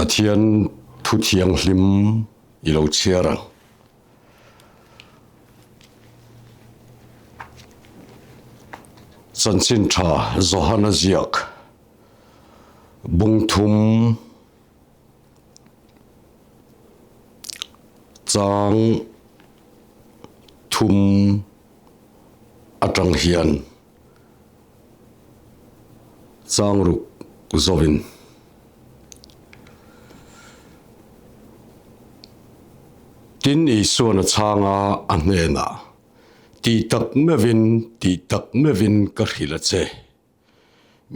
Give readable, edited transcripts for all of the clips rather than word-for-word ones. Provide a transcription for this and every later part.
Pathian thu thianghlim i lo chhiar ang. Chanchin tha Johana ziak bung thum chang thum atang hian chang ruk zawin Tin Isuan a chhang a, a hnenah, Tih tak meuhin, tih tak meuhin ka hrilh a che.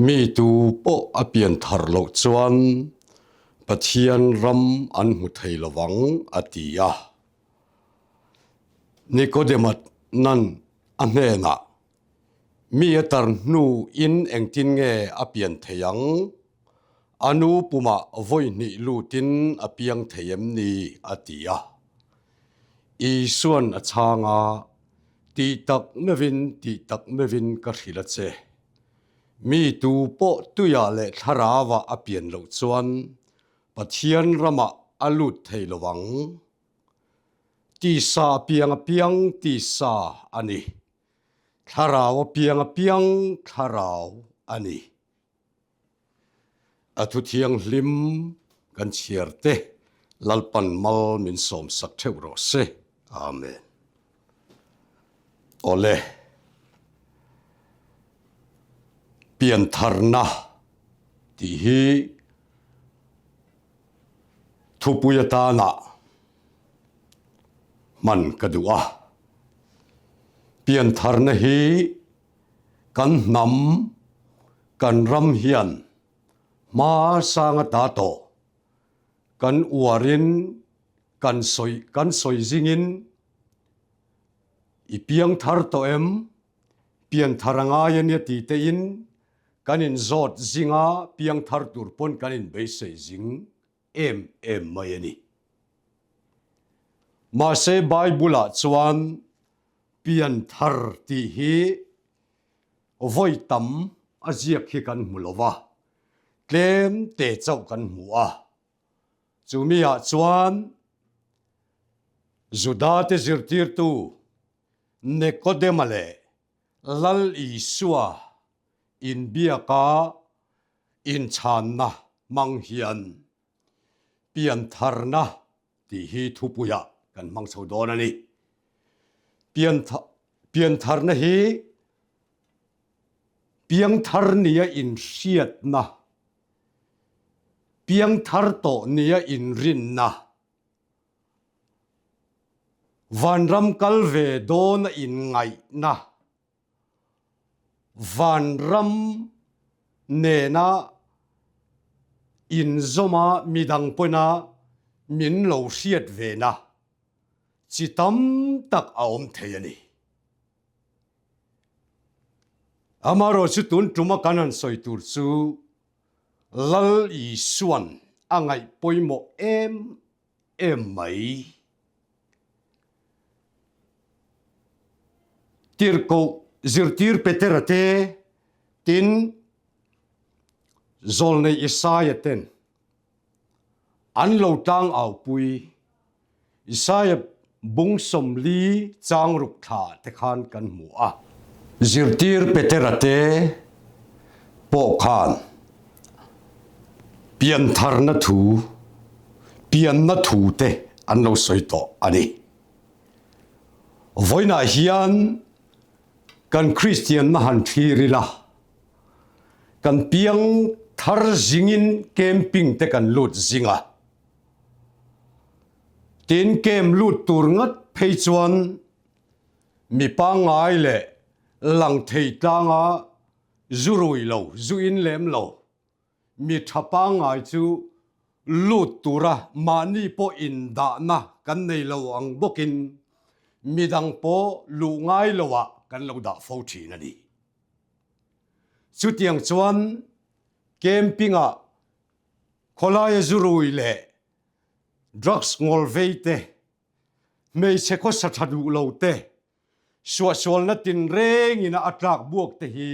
Mi tu pawh a pian thar loh chuan Pathian ram an hmu thei lo vang, a ti a. Nikodema nan a hnenah, Mi a tar hnu in engtin nge a pian thei ang? A nu pumah vawi hnih lutin a piang thei em ni? a ti a. Isuan a chhang a, Tih tak meuhin, tih tak meuhin ka hrilh a che. Mi tu pawh tuiah leh thlarauah a pian loh chuan Pathian ramah a lut thei lo ang. Tisa a piang a piang tisa a ni. Thlarau a piang a piang thlarau a ni. A thu thianghlim kan chhiar te Lalpan mal min sawmsak theuh rawh se. Amen. Awle. Piantharna tih hi thupui atana hman ka duh a. Piantharna hi kan hnam, kan ram hian hma sang ata tawh kan uarin kan sawi kan sawi zingin i piangthar tawh em? Pianthar a ngai ania ti tein kan inzawt zinga piangthar tur pawn kan inbeisei zing em em mai a ni. Mahse Bible-ah chuan pianthar tih hi vawi tam a ziak hi kan hmu lo va, tlem te chauh kan hmu a. Chumi ah chuan Juda-te zirtirtu Nikodema leh Lal Isua inbiaka inchhanna hmang hian piantharna tih hi thupuiah kan hmang chho dawn a ni. Piantharna hi piangthar nia inhriatna, piangthar tawh nia inrinna, Vanram kal ve dawn a inngaihna, vanram nena inzawma midang pawina min lo hriat vena chi tam tak a awm thei a ni. Amaherawhchu chu tun tuma kan han sawi tur chu Lal Isuan a ngaih pawimawh em em mai. Tirhkoh zirtir Petera te, tin Zawlnei Isaia ten an lo tlang aupui Isaia bung 40 chang ruk thla te khan kan hmu a. Zirtir Petera te pawh khan piantharna thu, pianna thu te an lo sawi tawh a ni. Vawiinah hian kan Kristianna han thlir ila, kan piang thar zingin camping te kan lut zing a. Tin kem lut tur ngat phei chuan mi pangngai leh lang thei tlanga zu rui lo, zu in lem lo, mi tha pangngai chu lut tura mahni pawh indahna kan nei lo ang bawkin midang pawh luh ngai loah kan lo dah fo thin a ni. Chutiang chuan camping-ah Khawlaia zu rui leh drugs ngawl vei te, hmeichhe khawsa tha duh lo te, suahsualna tinrengin a tlak buak te hi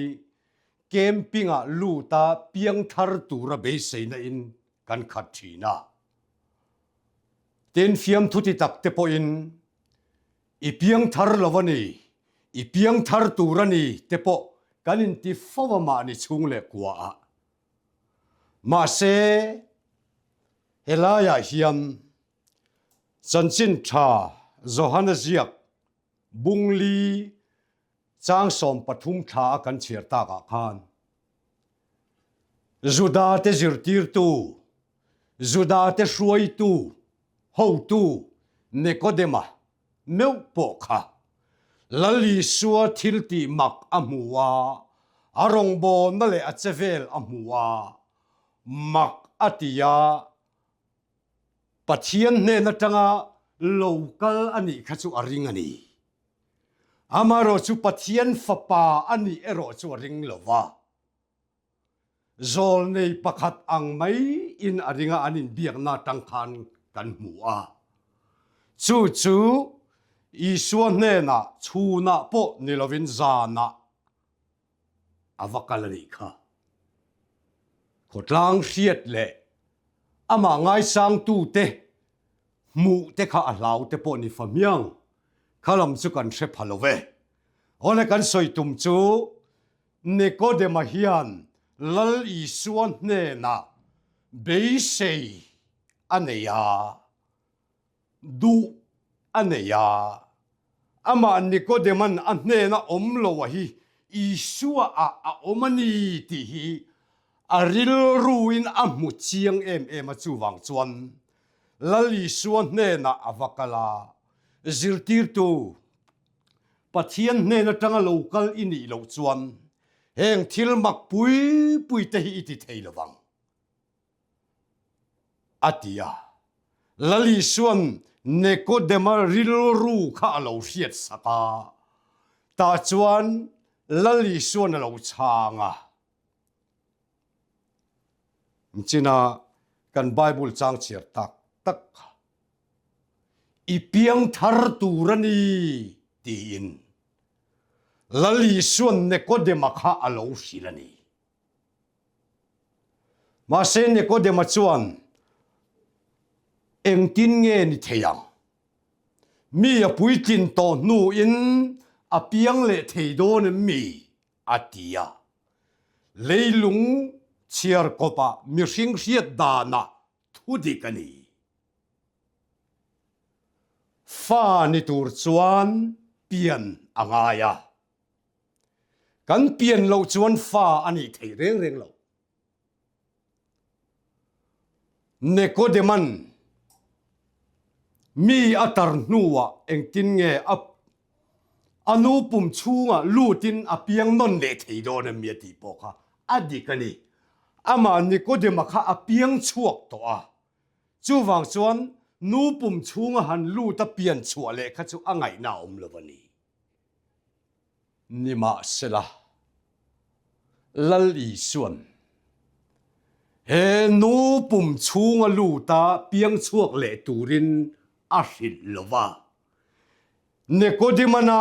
camping-ah luta piangthar tura beiseina in. kan khat thin a. Tin, fiamthu ti tak te pawhin i piangthar lo a ni, i piangthar tur a ni te pawh kan inti fo a mahni chhung leh kua ah. Mahse, helaiah hian chanchin tha Johana ziak Bungli chang 13 thla a kan chhiar takah khan Juda te zirtirtu, Juda te hruaitu, hotu Nikodema meuh pawh kha Lal Isua thiltih mak a hmu a, a rawngbawlna leh a chevel a hmu a, mak a ti a, Pathian hnen atanga lo kal a nih kha chu a ring a ni. Amaherawh chu Pathian Fapa a nih erawh chu a ring lo va. Zawlnei pakhat ang mai in a ring a, an inbiakna atang khan kan hmu a. Chu chu Isua hnenah chhunah pawh ni lovin zanah a va kal a nih kha. Khawtlang hriat leh amah ngaisangtute hmuh te kha a hlau te pawh ni fahmiang kha lam chu kan hre pha lo ve. Awle kan sawi tum chu Nikodema hian Lal Isua hnenah beisei a nei a. Duh a nei a, amah Nikodema'n a hnena awm lo a hi Isua ah a awm a ni tih hi a rilruin a hmu chiang em em a, chuvang chuan Lal Isua hnenah a va kal a, Zirtirtu, Pathian hnen atanga lo kal i nih loh chuan heng thil mak pui pui te hi i ti thei lo vang. A ti a. Lal Isua'n Nikodema rilru kha a lo hriat sak a, tah chuan Lal Isua'n a lo chhang a. China kan Bible chang chhiar tak tak kha i piangthar tur a ni tiin Lal Isua'n Nikodema kha a lo hrilh a ni. Mahse Nikodema chuan, Engtin nge ni thei ang? Mi a puitlin tawh hnuin a piang leh thei dawn em mi? a ti a. Leilung chhiar kawpah mihring hriat danah thu dik a ni. Fa ni tur chuan pian a ngai a. Kan pian loh chuan fa a nih theih reng reng lo. Nikodema'n mi a tar hnuah engtin nge a a nu pum chhungah lutin a piang nawn leh thei dawn em mi a tih pawh kha a dik a ni. Amah Nikodema kha a piang chhuak tawh a, chuvang chuan nu pum chhunga han lut a pian chhuah leh kha chu a ngaihna a awm lo a ni. Nimahsela, Lal Isua'n he nu pum chhunga luta piang chhuak leh turin a hrilh lo va. Nikodimana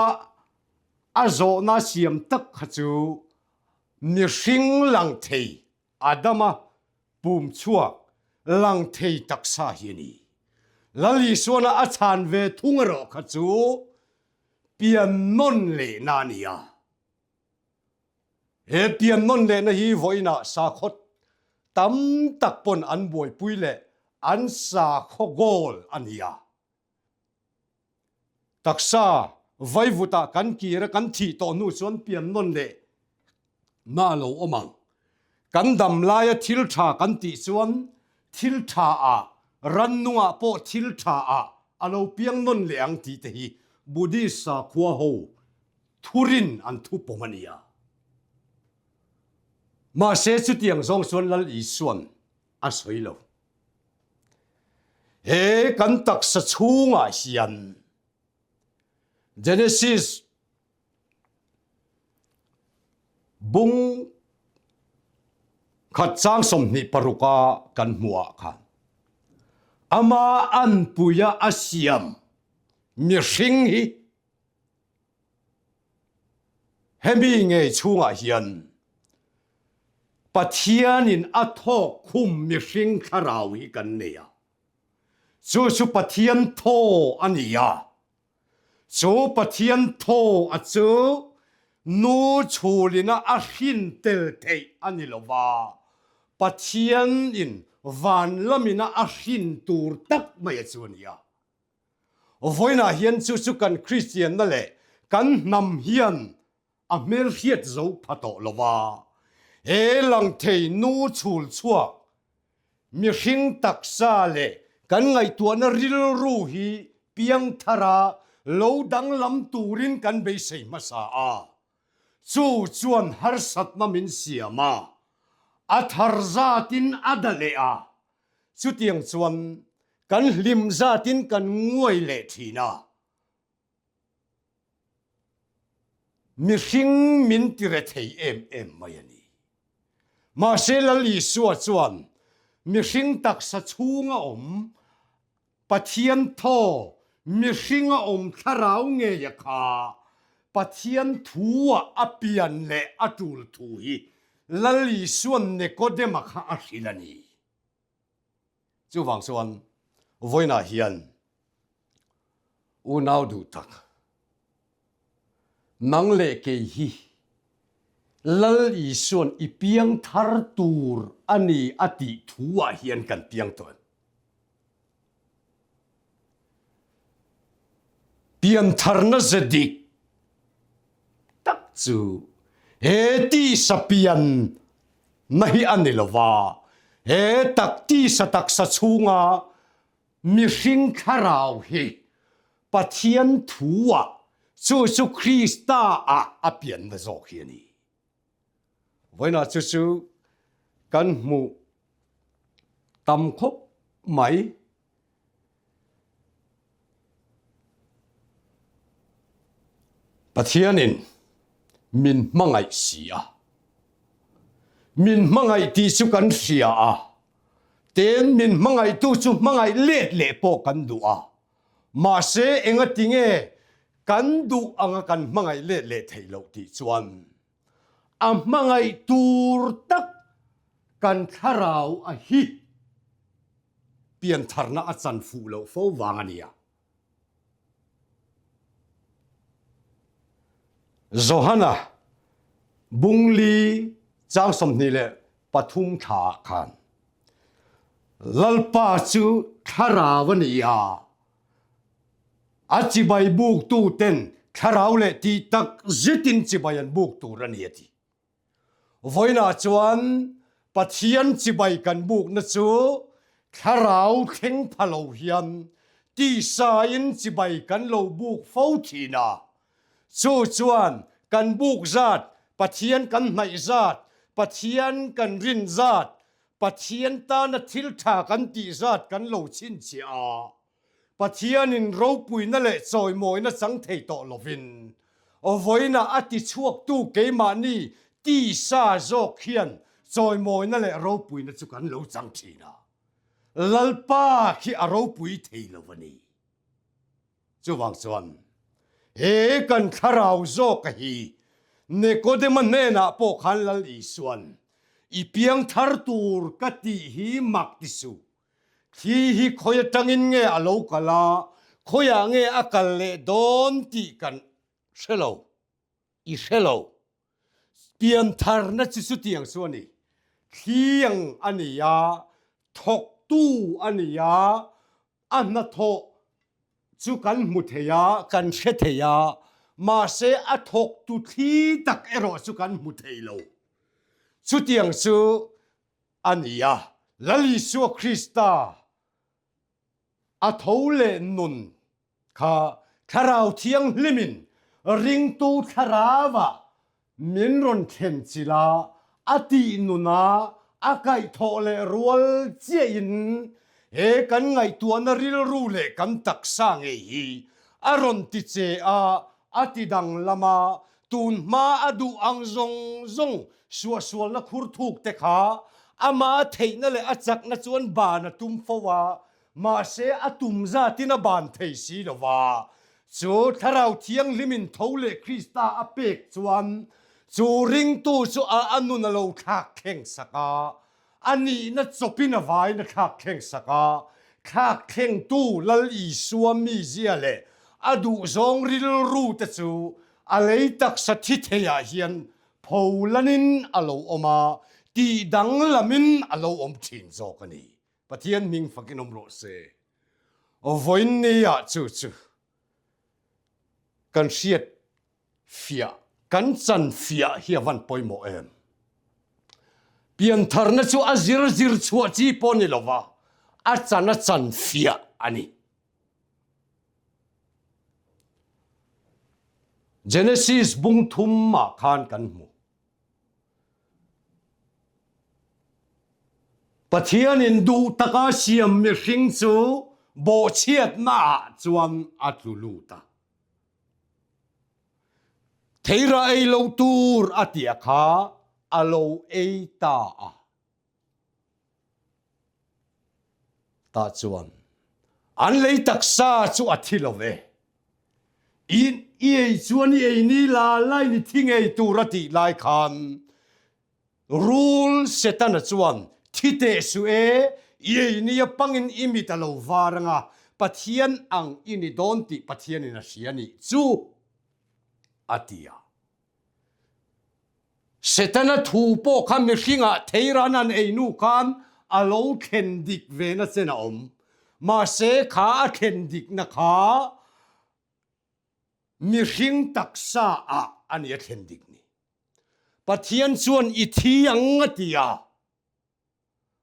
a zawhna siam tak kha chu mihring lang thei Adama pum chhuak lang thei taksa hi a ni. Lal Isuana a chhan ve thung erawh kha chu pian nawn lehna a ni a. He pian nawn lehna hi vawiinah sakhaw tam tak pawn an buaipui leh an sakhaw goal a ni a. Taksa vaivutah kan kir a kan thih tawh hnu chuan pian nawn leh na a lo awm ang. Kan dam laia thil tha kan tih chuan thil tha ah, rannungah pawh thil tha ah a lo piang nawn leh ang tih te hi Buddhist sakhua ho thurin an thupawm a nia. Mahse chutiang zawng chuan Lal Isua'n a sawi lo. He kan taksa chhungah hian Genesis bung khat chang 26 a kan hmuh ah khan ama anpuia a siam mihring hi hemi ngei chhungah hian. Pathianin a thawk khum mihring thlarau hi kan nei a. Chu chu Pathian thaw a ni a. Chu Pathian thaw a chu nu chhulina a hrin tel theih a ni lo va, Pathianin van lamina a hrin tur tak mai a chu a ni a. Vawiinah hian chu chu kan Kristianna leh kan hnam hian a hmelhriat zo pha tawh lo va, he langthei nu chhul chhuak mihring taksa leh kan ngaihtuahna rilru hi piangthara lo danglam turin kan beisei hmasa a, chu chuan harsatna min siam a, a thar zatin a da leh a, chutiang chuan kan hlim zatin kan nguai leh thin a. Mihring min ti rethei em em mai a ni. Mahse Lal Isua chuan mihring taksa chhunga awm Pathian thaw mihringa awm thlarau ngeia kha Pathian thua a pian leh a tul thu hi Lal Isuan Nikodema kha a hrilh a ni. Chuvang chuan vawiinah hian unau duh tak, nang leh kei hi Lal Isuan i piang thar tur a ni a tih thu-ah hian kan piang tawh em? Piantharna ze dik tak chu he tisa pian na hi a ni lo va, he tak tisa taksa chhunga mihring thlarau hi Pathian thu-ah chu chu Krista-ah a pianna zawk hi a ni. Vawiinah chu chu kan hmuh tam khawp mai. Pathianin min hmangaih si a. Min hmangaih tih chu kan hria a, ten min hmangaihtu chu hmangaih let leh pawh kan duh a. Mahse engatinge kan duh anga kan hmangaih let leh theih loh tih chuan a hmangaih tur tak kan thlarau a hi piantharna a chan fuh loh fo vang a nia. Johana Bungli chang 23 thla ah khan Lalpa chu thlarau a ni a, a chibai buktu ten thlarau leh tih tak zetin chibai an buk tur a ni a ti. Vawiinah chuan Pathian chibai kan bukna chu thlarau thleng pha lo hian tisain chibai kan lo buk fo thin a. Chu chuan kan buk zat, Pathian kan hnaih zat, Pathian kan rin zat, Pathian tana thil tha kan tih zat kan lo chhinchhiah a. Pathianin ropuina leh chawimawina chang thei tawh lovin, vawiinah a tichhuaktu keimahni tisa zawk hian chawimawina leh ropuina chu kan lo chang thin a. Lalpa khi a ropui thei lo a ni. Chuvang chuan he kan thlarau zawka hi Nikodema hnenah pawh khan Lal Isuan, I piangthar tur ka tih hi mak ti suh. Thli hi khawi atangin nge a lo kal a, khawiah nge a kal leh dawn tih kan hre lo, i hre lo. Piantharna chu chutiang chu a ni. Thli ang a ni a, thawktu a ni a, a hnathawh chu kan hmu thei a, kan hre thei a, mahse a thawktu thli tak erawh chu kan hmu thei lo. Chutiang chu a ni a, Lal Isua Krista a tho leh nun kha Thlarau Thianghlimin ringtu thlarauah min rawn thlen chilh a, a tih nuna a kaihthawh leh rual chiahin he kan ngaihtuahna rilru leh kan taksa ngei hi a rawn ti che a, a ti danglam a, tun hma a duh ang zawng zawng suahsualna khur thuk te kha ama a theihna leh a chakna chuan ban a tum fo a, mahse a tum zatin a ban thei si lo va. Chu Thlarau Thianghlimin tho leh Krista a pek chuan. Chu ringtu chu a a nun a lo thlak thleng sak a, a nihna chawpin a vaiin a thlak thleng sak a, thlak thlengtu Lal Isua mizia leh a duhzawng rilru te chu a lei taksa thi theiah hian pholanin a lo awm a, tih danglamin a lo awm thin zawk a ni. Pathian hming fakin awm rawh se. Vawiinniah chu chu kan hriat fiah, kan chan fiah hi a van pawimawh em? Piantharna chu a zir zir chhuah chi pawh ni lova, a chan a chan fiah a ni. Genesis bung thumah khan kan hmu. Pathianin duh taka siam mihring chu bawhchhiatnaah chuan a tlu lut a. Theira ei lo tur a tia kha a lo ei ta a. Tah chuan an lei taksa chu a thi lo ve. I i ei chuan i ei ni la lain i thi ngei tur a tih lai khan Rul Setana chuan thi teh suh e, i ei ni apangin i mit a lo var anga Pathian ang i ni dawn tih Pathianin a hria nih chu a ti a. Setana thu pawh kha mihringah theiran an ei nu khan a lo thlen dik ve na chen a awm. Mahse kha a thlen dikna kha mihring taksa ah a ni a thlen dik ni. Pathian chuan i thi ang a ti a.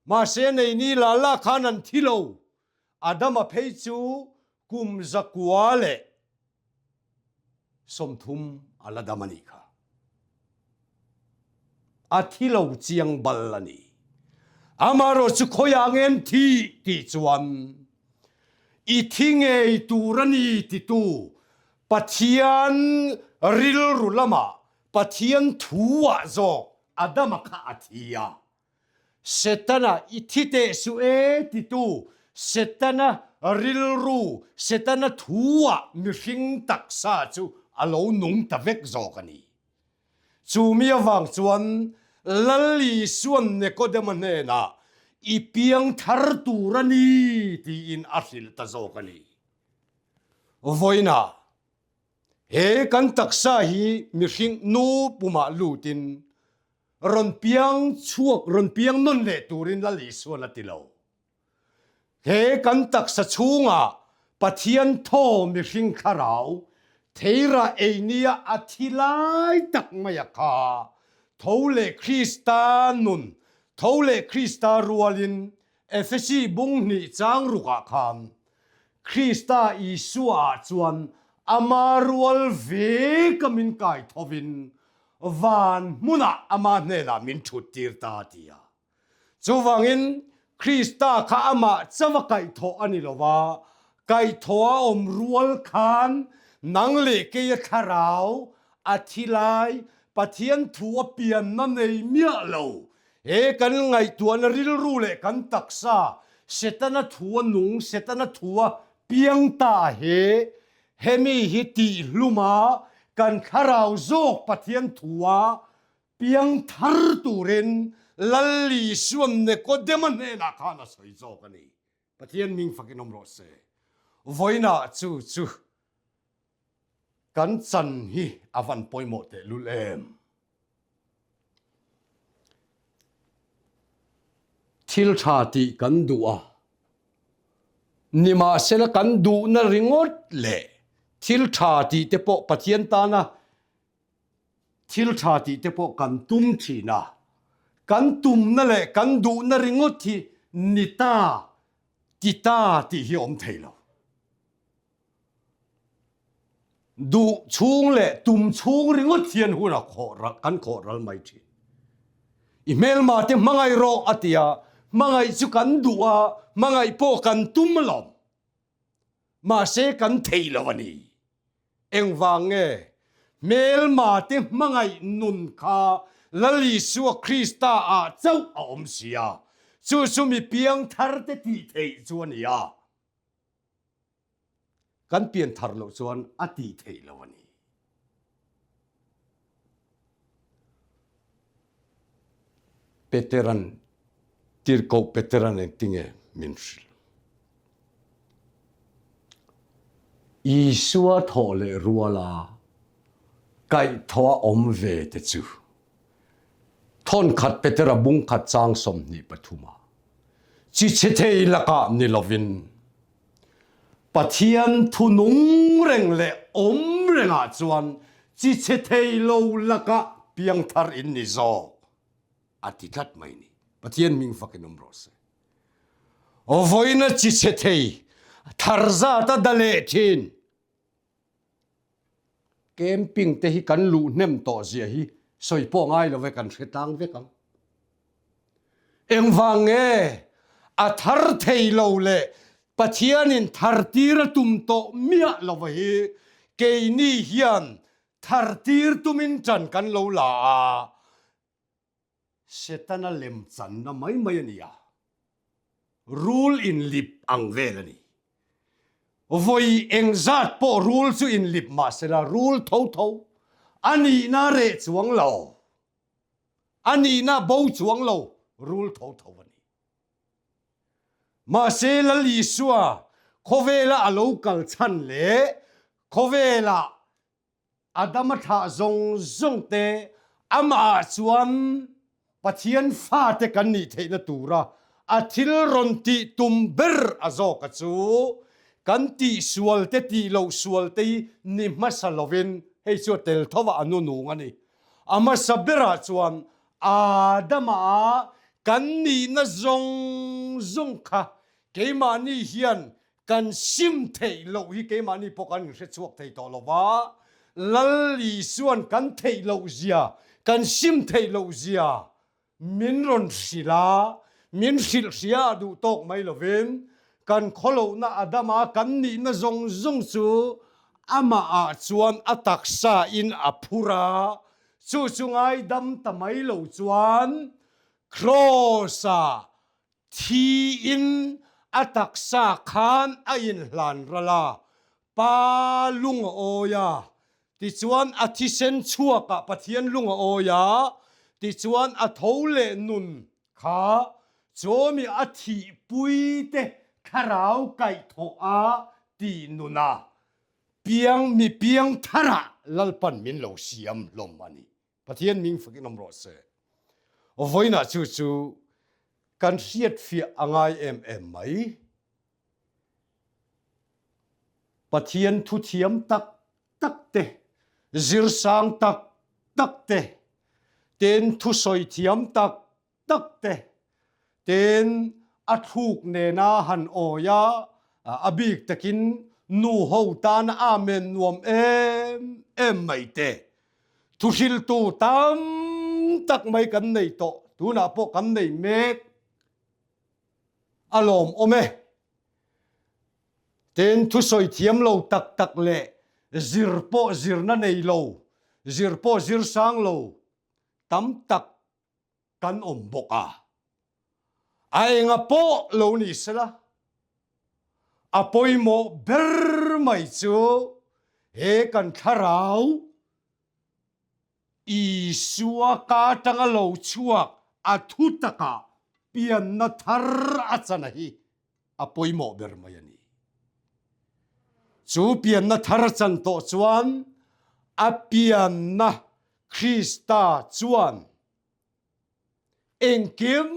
Mahse neini la la khan an thi lo. Adama phei chu kum zakua leh 30 a la dam a nih kha. A thi lo chiang bal a ni. Amaherawh chu khawiah nge an thih tih chuan i thi ngei tur a ni titu Pathian rilru lamah Pathian thu-ah zawk Adama kha a thi a. Setana i thi teh suh e titu Setana rilru, Setana thu-ah mihring taksa chu a lo nung ta vek zawk a ni. Chu mi avang chuan Lal Isuan Nikodema hnenah i piang thar tur a ni tiin a hrilh ta zawk a ni. Vawiinah He kan taksa hi mihring nu pumah lutin rawn piang chhuak, rawn piang nawn leh turin Lal Isuan a ti lo. He kan taksa chhungah Pathian thaw mihring thlarau theira ei nia a thi lai tak mai a kha tho leh Krista nun, tho leh Krista rualin Efesi bung hnih chang rukah khan Krista Isua-ah chuan ama rual ve ka min kai thovin van hmunah ama hnenah min thuttir ta a ti a. Chuvangin Krista kha amah chauha kaihthawh a ni lo va, kaihthawh a awm rual khan nang leh keia thlarau a thi lai Pathian thu a pianna nei miah lo He kan ngaihtuahna rilru leh kan taksa Setana thu a nung, Setana thu a piang ta he hemi hi tihhlum a kan thlarau zawk Pathian thu a piang thar turin Lal Isuan Nikodema hnenah khan a sawi zawk a ni. Pathian hming fakin awm rawh se. Vawiinah chu chu Kan chan hi a van pawimawh tehlul em? Thil tha tih kan duh a, nimahsela kan duhna ringawt leh thil tha tih te pawh Pathian tana thil tha tih te pawh kan tum thin a, kan tumna leh kan duhna ringawt hi ni ta, ti ta tih hi a awm thei lo. Duh chhung leh tum chhung ringawt hian hun a khawh ral, kan khawh ral mai thin. I hmelma te hmangaih rawh a ti a, hmangaih chu kan duh a, hmangaih pawh kan tum alawm. Mahse kan thei lo a ni. Engvang nge? Hmelma te hmangaih nun kha Lal Isua Krista ah chauh a awm si a, chu chu mi piangthar te tih theih chu a ni a. Kan pian thar loh chuan a tih theih lo a ni. Peteran Tirhkoh Peteran engtinge min hrilh? Isua thawh leh ruala kaihthawh a awm ve te chu thawnkhat Petera bungkhat chang 23 ah chi chhe thei lakah ni lovin Pathian thu nung reng leh awm rengah chuan chi chhe thei lo lakah piangthar in ni zawk a ti tlat mai ni. Pathian hming fakin awm rawh se. Vawiina chi chhe thei thar zat a da leh thin. Camping te hi kan luh hnem tawh zia hi sawi pawh ngai lo ve kan hre tlang vek ang. Engvang nge a thar thei lo leh Pathianin thar tir a tum tawh miah lo hi keini hian thar tir tumin ṭan kan lo la a. Setana lemchanna mai mai a ni a, rul inlip ang vel a ni. Vawi engzat pawh rul chu inlip mah sela rul tho tho a nihna reh chuang lo, a nihna bo chuang lo, rul tho tho a ni. Mahse Lal Isua khawvela a lo kal chhan leh khawvela Adama thlah zawng zawng te amah chuan Pathian fate kan nih theihna tura a thil rawn tih tum ber a zawk a chu kan tih sual te tih loh sual te hi ni hmasa lovin hei chu a tel tho a a nunung a ni. A hmasa berah chuan Adama a kan nihna zawng zawng kha keimahni hian Kan sim theih loh hi keimahni pawh kan inhre chhuak thei tawh lo va, Lal Isuan kan theih loh zia, kan sim theih loh zia min rawn hrilh a, min hrilh hria a duh tawk mai lovin kan khawlohna a dam a, kan nihna zawng zawng chu amahah chuan a taksa in a phur a, chu chu ngaidam ta mai lo chuan Kraws-ah Thiin a taksa khan a inhlan ral a, Pa lung a awi a, tichuan a thisen chhuakah Pathian lung a awi a, tichuan a tho leh nun kha chawmi a thihpui te thlarau kaihthawh a tih nun a, piang mi piang tharah Lalpan min lo siam hlawm a ni. Pathian ming fakin awm rawh se. Vawiinah chu chu kan hriatfiah a ngai em em mai. Pathian thuthiam tak tak te, zirsang tak tak te, ten thusawi thiam tak tak te ten a thluk nena han awi a, a bik takin nu ho tana amen nuam em em mai te thuhriltu tam tak mai kan nei tawh tunah pawh kan nei mek a lawmawm e. Tin thusawi thiam lo tak tak leh zir pawh zirna nei lo, zir pawh zir sang lo tam tak kan awm bawk a, a enga pawh lo ni sela, a pawimawh ber mai chu he kan thlarau Isua ka atanga lo chhuak a thu takah pianna thar a chana hi a pawimawh ber mai a ni. Chu pianna thar a chan tawh chuan a pianna Krista chuan engkim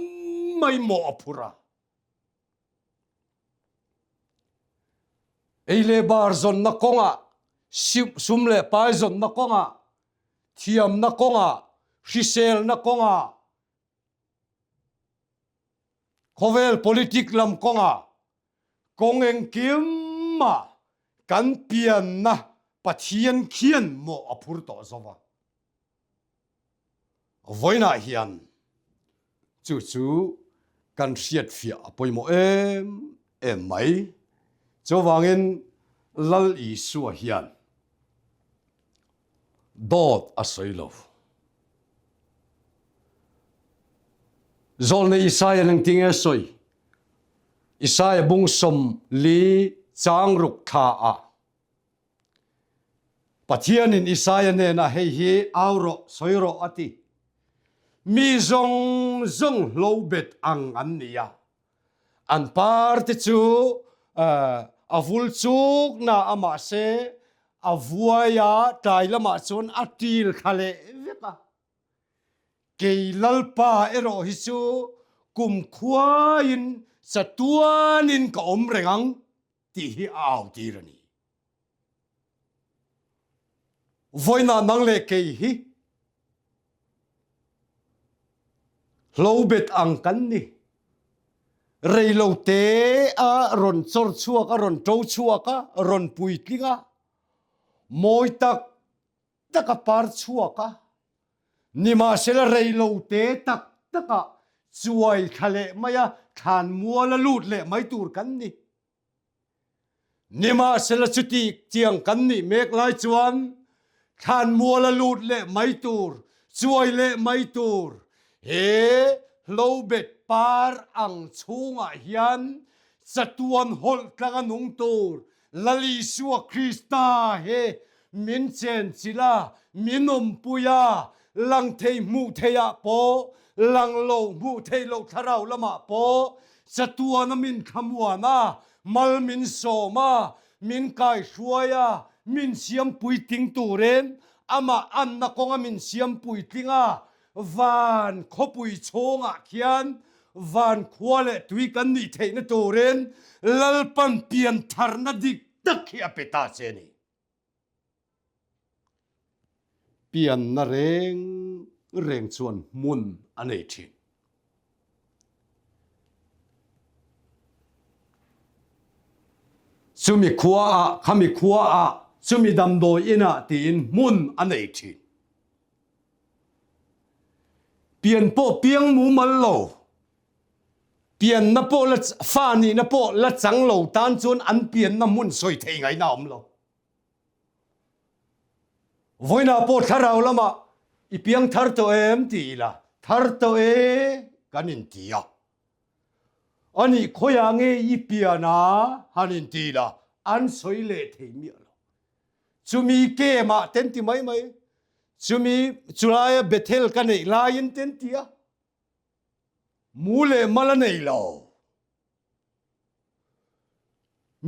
mai mawh a phur a. Ei leh bar zawnna kawngah, sum leh pai zawnna kawngah, thiamna kawngah, hriselna kawngah, khawvel politic lam kawngah, kawng engkimah kan pianna Pathian khian mawh a phur tawh zo va. Vawiinah hian chu chu kan hriatfiah a pawimawh em em mai. Chuvangin Lal Isua hian dawt a sawi lo. Zawlnei Isaiah engtinge a sawi? Isaiah bung 40 chang ruk thla ah Pathianin Isaia hnenah hei hi au rawh, sawi rawh a ti. Mi zawng zawng hlo bet ang an ni a. An par te chu a vul chuk na a mahse a vuai a tlai lamah chuan a til thla leh vek a. Kei Lalpa erawh hi chu kumkhuaiin chatuanin ka awm reng ang tih hi a au tir a ni. Vawiinah nang leh kei hi hlobet ang kan ni. Reilo te a rawn chawr chhuak a, rawn to chhuak a, rawn puitling a, mawi tak tak a par chhuak a, nimahsela reilo te tak takah chuai thla leh mai a, thlan mual a lut leh mai tur kan ni. Nimahsela chuti chiang kan nih mek lai chuan thlanmual a lut leh mai tur, chuai leh mai tur he hlobet par ang chhungah hian chatuan hawlh tlang a nung tur Lal Isua Krista he min chenchilh a, min awmpui a, lang thei hmuh theihah pawh, lang lo hmuh theih loh thlarau lamah pawh Chatuan a min thlamuan a, mal min sawm a, min kaihruai a, min siam puitling turin amah anna kawnga min siam puitling a, van khawpui chhungah khian van khua leh tui kan nih theihna turin Lalpan piantharna dik tak hi a pe ta che a ni. Pianna reng reng chuan hmun a nei thin. Chumi khuaah, khami khuaah, chumi damdawi inah tiin hmun a nei thin. Pian pawh piang mumal lo, pianna pawh la, fa nihna pawh la chang lo tan chuan an pianna hmun sawi thei ngaihna a awm lo. Vawiinah pawh thlarau lamah i piang thar tawh em ti ila, thar tawh e kan inti a. Anih khawiah nge i pian a han inti ila, an sawi leh thei miah lo. Chumi kemah ten ti mai mai, chumi chulaia Bethel ka neih laiin ten ti a, mu leh mal a nei lo.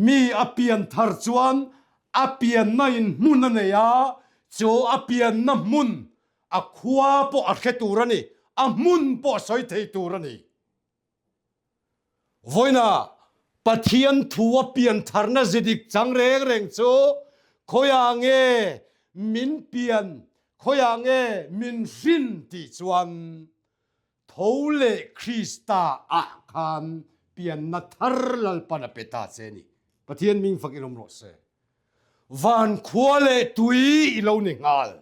Mi a pian thar chuan a pianna in hmun a nei a, chu a pianna hmun a khua pawh a hre tur a ni, a hmun pawh a sawi thei tur a ni. Vawiinah Pathian thu a pian tharna zidik chang reng reng chu khawiah nge min pian, khawiah nge min hrin tih chuan Tho leh Krista ah khan pianna thar Lalpan a pe ta che a ni. Pathian ming fak in awm rawh se. Van khua leh tui i lo ni nghal.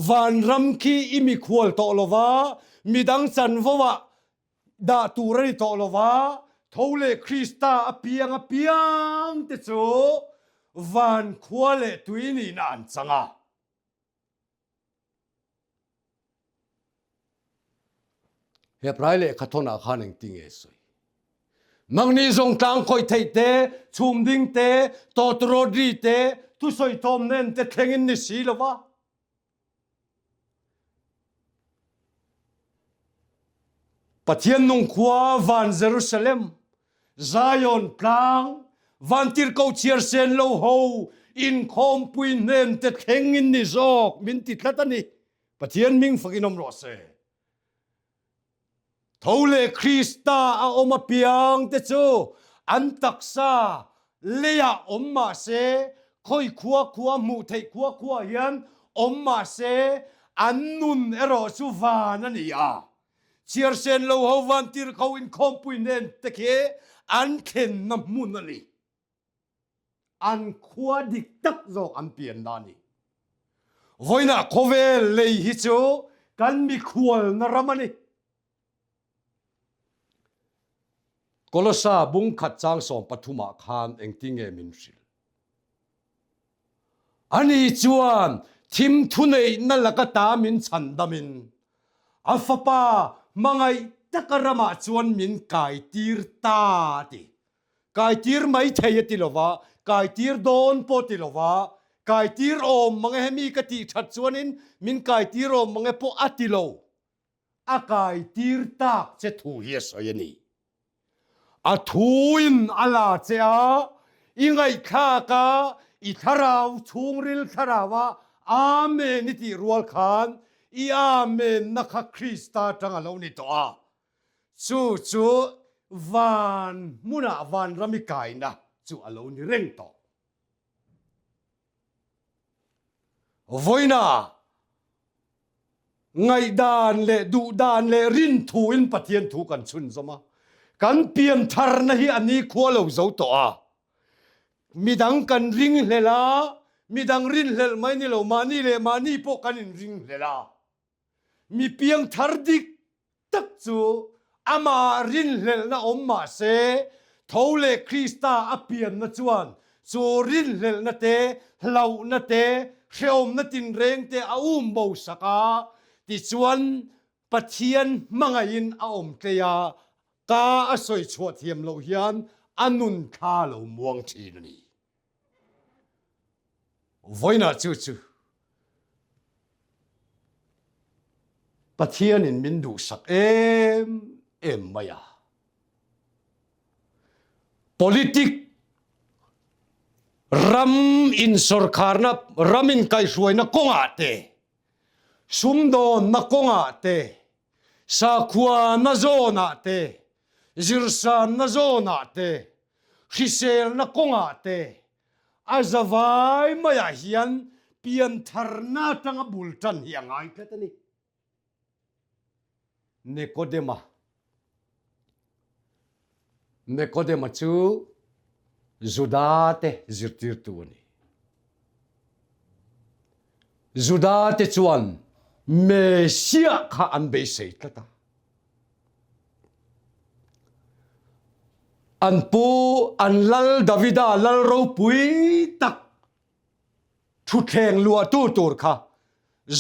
Van ram khi i mikhual tawh lo va, midang chanvo ah dah tur a ni tawh lo va, tho leh Krista a piang apiang te chu van khua leh tui nihna an chang a. Hebrai lehkha thawnah khan engti nge sawi? Nangni zawng tlang khawih theih te, chhum ding te, tawtawrawt ri te, thusawi thawm nen te thlengin ni si lo va. Pathian nung khua van Jerusalem, Zion tlang, vantirhkoh chhiar sen lo ho inkhawmpui hnen te thleng in ni zawk min ti tlat a ni. Pathian hming fak in awm rawh se. Tho leh Krista a awm apiang te chu an taksa leiah awm mah se, khawi khua khua hmuh theih khua khua hian awm mah se, an nun erawh chu van a ni a. Chhiarsen lo ho vantirhko inkhawmpui nen te khi an thlenna hmun a ni. An khua dik tak zawk an pianna a ni. Vawiinah khawvel lei hi chu kan mikhualna ram a ni. Kolosa bungkhat chang 13 ah khan engtinge min hrilh? Ani chuan thim thuneihna laka ta min chhandamin a Fapa hmangaih taka ramah chuan min kaitir ta a ti. Kaitir mai thei a ti lova, kaitir dawn pawh ti lova, Kaitir awm mange hemi ka tih that chuanin min kaitir awm mange pawh a ti lo. A kaitir tak che thu hi a sawi a ni. A thuin a la che a, i ngaihthlak a, i thlarau chhungril thlarau a Amen i tih rual khan i Amen na kha Krista atang a lo ni tawh a. Chu chu van hmunah vanram i kaina chu a lo ni reng tawh. Vawiina ngaihdan leh duhdan leh rinthuin Pathian thu kan chhunzawm a, kan piantharna hi a nikhua lo zo tawh a. Midang kan ringhlel a, midang rinhlelh mai ni lo, mahni leh mahni pawh kan inringhlel a. Mi piangthar dik tak chu amah rinhlelhna awm mah se, tho leh Krista a pianna chuan chu rinhlelhna te, hlauhna te, hrehawmna tinreng te a um bo sak a, tichuan Pathian hmangaihin a awm tlei a, ka a sawi chhuah thiam loh hian a nun thla lo muang thin a ni. Vawiinah chu chu Pathianin min duhsak em em mai a. Politic ram insawrkharna, ram inkaihhruaina kawngah te, sumdawnna kawngah te, sakhuana zawnah te, zirsanna zawnah te, hriselna kawngah te, a zavai maiah hian piantharna atanga bul tan hi a ngai tlat a ni. Nikodema Nikodema chu Juda te zirtirtu a ni. Juda te chuan Messiah kha an beisei tlat a. An pu an lal Davida lal ropui tak thutthleng luahtu tur kha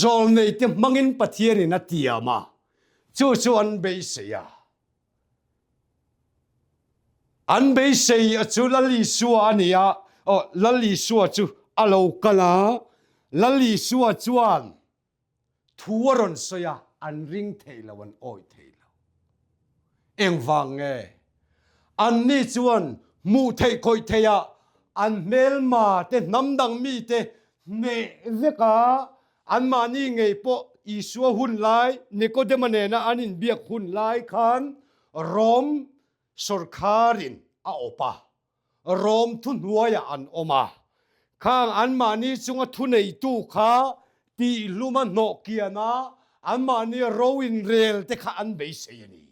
zawlneite hmangin Pathianin a tiam a, chu chu an beisei a. An beisei a chu Lal Isua a ni a, aw Lal Isua chu a lo kal a, Lal Isua chuan Thu a rawn sawi a, an ring thei lo, an awih thei lo. Engvang nge? Anni chuan hmuh theih khawih theih ah an hmelma te, hnam dang mi te hneh vek a, anmahni ngei pawh Isua hun lai, Nikodema nena an inbiak hun lai khan Rom sawrkharin a awp a. Rom thuhnuaiah an awm a, khang anmahni chunga thuneitu kha tihluma hnawh kian a, anmahni ro inrel te kha an beisei a ni.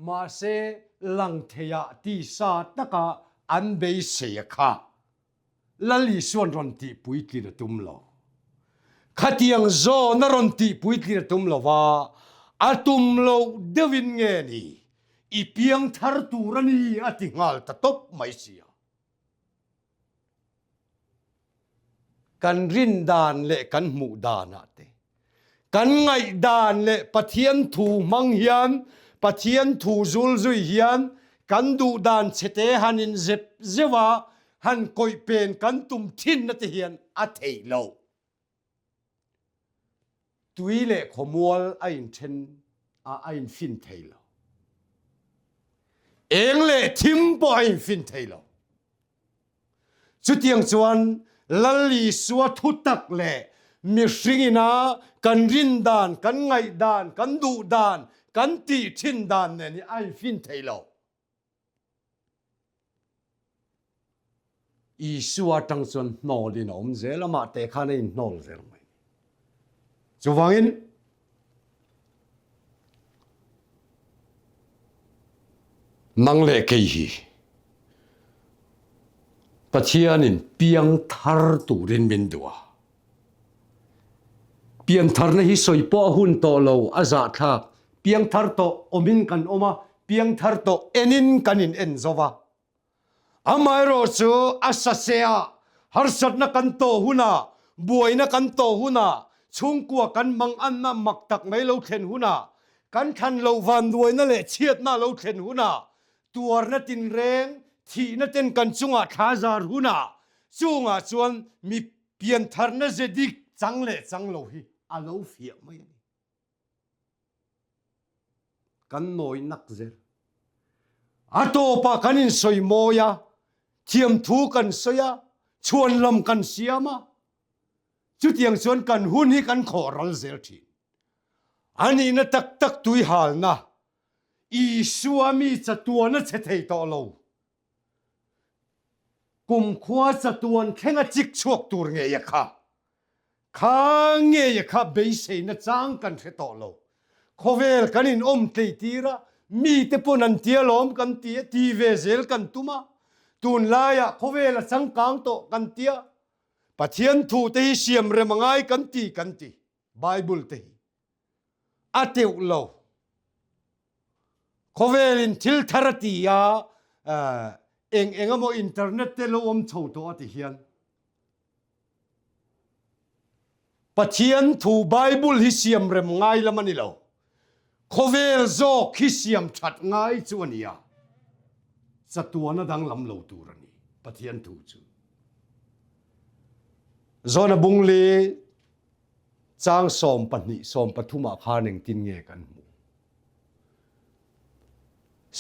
Mahse, lang theiah tisa taka an beisei a kha Lal Isuan rawn tih puitlin a tum lo. Khatiang zawn a rawn tih puitlin a tum lo va, a tum loh deuhin nge ni, i piang thar tur a ni a ti nghal ta tawp mai sia. Kan rin dan leh kan hmuh danah te, kan ngaihdan leh Pathian thu hmang hian, Pathian thu zul zui hian kan duhdan chhete han in zep zeuh a, han kawih pen kan tum thinna te hian a theih loh. Tui leh khawmual a inthen a, a infin thei lo. Eng leh thim pawh a infin thei lo. Chutiang chuan Lal Isua thutak leh mihring ina kan rin dan, kan ngaih dan, kan duh dan, kan tih thin dan nen hi a infin thei lo. Isua atang chuan hnawlin a awm zel a, mah teh khan a inhnawl zel mai. Chuvangin nang leh kei hi Pathianin piang thar turin min duh a. Piangtharna hi sawi pawh a hun tawh lo, a zahthlak. Piangthar tawh awmin kan awm a, piangthar tawh enin kan in en zo va. Amaherawh chu a sasea harsatna kan tawh hunah, buaina kan tawh hunah, chhungkua kan manganna mak tak mai lo thlen hunah, kan thlan loh vanduaina leh chhiatna lo thlen hunah, tuarna tinreng, thihna ten kan chungah thla zar hunah. Chungah chuan mi piantharna ze dik chang leh chang lo hi a lo fiah mai a ni. Kan nawi nak zel. A tawpah kan insawi mawi a, thiamthu kan sawi a, chhuanlam kan siam a, chutiang chuan kan hun hi kan khawh ral zel thin. A nihna tak tak tuihalna Isua mi chatuan a che thei tawh lo. Kumkhua chatuan thleng a chik chhuak tur ngei a kha. Kha ngei a kha beiseina chang kan hre tawh lo. Khawvel kan in awm tlei tir a, mite pawn an tia lawm kan ti a, ti ve zel kan tum a. Tunlaiah khawvel a changkang tawh kan tia, Pathian thu te hi siam rem a ngai kan ti kan ti. Bible te hi a teuh lo. Khawvelin thil thar a ti a, eng eng emaw internet te lo awm chho tawh a ti hian Pathian thu Bible hi siam rem ngai lam a ni lo. Khawvel zawk hi siam that ngai chu a ni a, chatuana danglam lo tur a ni Pathian thu chu. Zawna Bungli Chang 12, 13 ah khan engtin nge kan hmuh?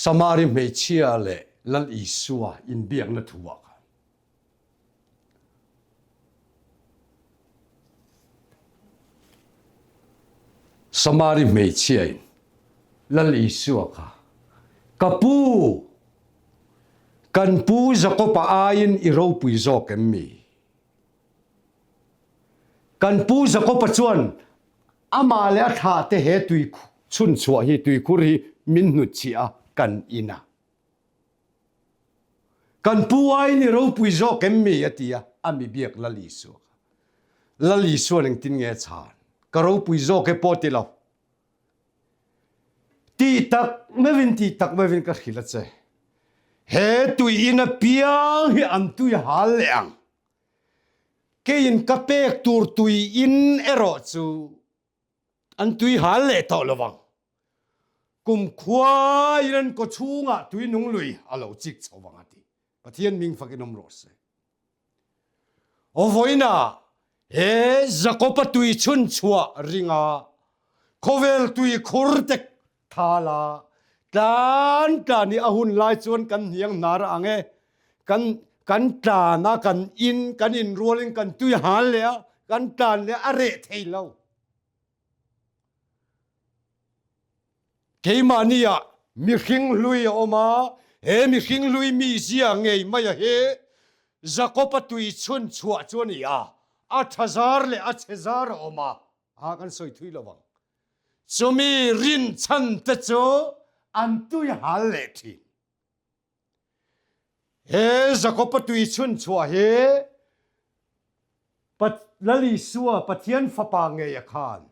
Samari hmeichhia leh Lal Isua inbiakna thu ah khan. Samari hmeichhia in Lal Isua kha, Ka pu, kan pu Jakob-a aiin i ropui zawk em mi? Kan pu Jakob-a chuan amah leh a thlahte he tui chhunchhuah hi, tuikhur hi min hnutchhiah a, kan in a. Kan pu aiin i ropui zawk em mi? a ti a, a mi biak Lal Isua kha. Lal Isua'n engtin nge a chhan? Ka ropui zawk e pawh ti lo. Tih tak meuhin, tih tak meuhin ka hrilh a che. He tui in apiang hi an tui hal leh ang. Keiin ka pek tur tui in erawh chu an tui hal leh tawh lo vang. Kum khuaiin an kaw chhungah tui nung lui a lo chik chho vang a ti. Pathian ming fakin awm rawh se. Aw vawiinah he Jakob-a tui chhun chhuah ringa khawvel tui khur te Thal a tlan tlan hi a hun lai chuan kan hniang hnar ang e. Kan kan tlan a, kan in, kan in rualin kan tui hal leh a, kan tlan leh a reh thei lo. Keimahni ah mihring hlui a awm a, he mihring hlui mizia ngei mai a hi Jakob-a tui chhun chhuah chu a ni a, a tha zar leh a chhe zar a awm a, a kan sawi thui lo ang. Chumi rinchhan te chu an tui hal leh thin. He Jakob-a tui chhun chhuah hi Lal Isua Pathian Fapa ngei a khan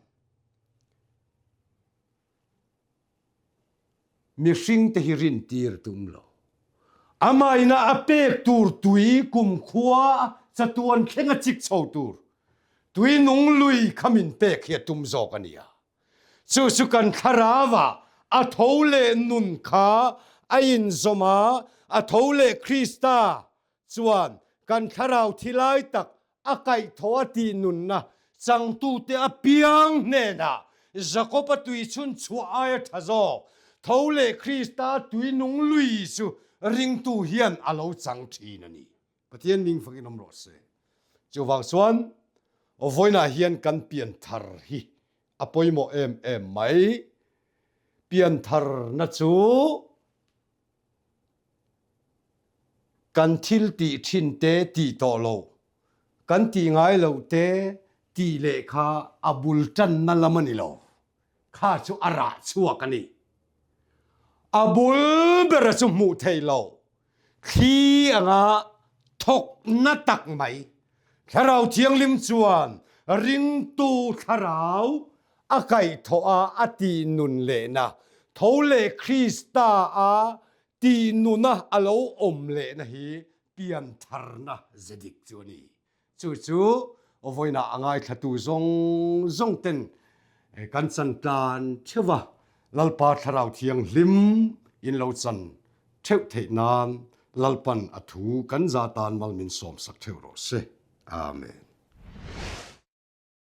mihring te hi rintir tum lo. Amah ina a pek tur tui kumkhua chatuan thleng a chik chho tur tui nung lui kha min pek hi a tum zawk a nia. Chu chu kan thlarau ah a tho leh nun kha a inzawm a, a tho leh Krista chuan kan thlarau thi lai tak a kaihthawh a tih nunna changtute apiang hnenah Jakob-a tui chhun chhuah aia tha zawk tho leh Krista tui nung lui chu ringtu hian a lo chang thin a ni. Pathian ming fakin awm rawh se. Chuvang chuan vawiinah hian kan pianthar hi a pawimawh em em mai. Piantharna chu Kan thil tih thin te tih tawh lo, kan tih ngai loh te tih leh kha a bul tanna lam a ni lo, kha chu a rah chhuak a ni. A bul bera chu hmuh theih loh, thli anga thawkna tak mai, Thlarau Thianghlim chuan ringtu thlarau a kaihthawh a a tih nun lehna, tho leh Krista a tih nuna a lo awm lehna hi piantharna ze dik chu a ni. Chu chu vawiinah a ngaithlatu zawng zawng ten kan chan tlan theuh va, Lalpa Thlarau Thianghlim in lo chan theuh theih nan. Lalpan a thu kan za tan mal min sawmsak theuh rawh se. Amen.